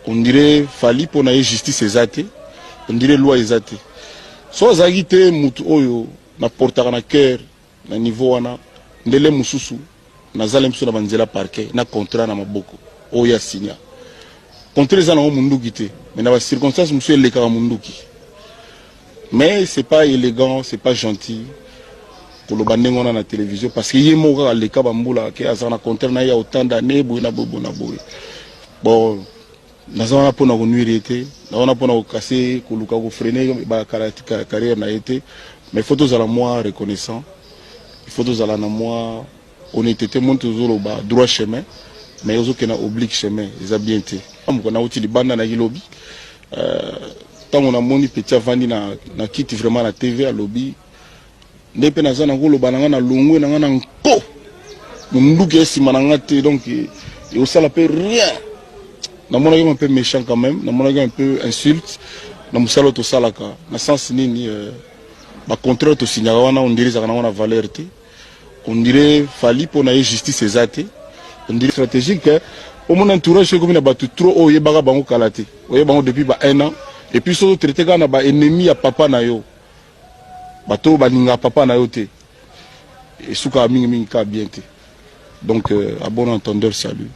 On dirait Fally mpo na ye justice eza te, on dirait loi eza te. So azalaki te mutu oyo naportaka na cœur na niveau wana, ndele mosusu nazala biso na banzela parquet na contrat na maboko oyo asinya. Contrat eza nango munduki te, mais na bacirconstance mosusu elekaka munduki. Mais c'est pas élégant, c'est pas gentil koloba ndenge wana na télévision, parce que ye moko kaka aleka bambula ke azala na contrat na ye ya autant d'année, boye na boye, boye na boye. Bon, naza wana mpona konuire ye te, naza wana mpona kokase, koluka kofreiner bacarrière na ye te, mais il faut tozala mwa reconnaissant, il faut tozala na mwa honnêteté. Moni, tozoloba droit chemin, mais ozokende oblique chemin, eza bien te. Moko nauti libanda, nayaki lobi, ntango namoni petit avandi na kiti vraiment na TV, alobi nde mpe naza na koloba na nga na longwe na nga na nko monduki esima na nga te, donc ekosala mpe rien. Namonaki un peu méchant quand même, namonaki un peu insulte na mosala oyo tosalaka. Na sens nini? Bacontrats oyo tosignaka wana, on dirait ezalaka nango na valeur te. On dirait Fally mpo na ye justice eza te, on dirait stratégique. Omona entourage ekomi na bato trop oyo oyebaka bango kala te, oyeba bango depuis ba un an, et puis soki otraite kaka na baennemi ya papa na yo, bato oyo balingaka papa na yo te, esukaka mingimingi kaka bien te. Donc à bon entendeur, salut.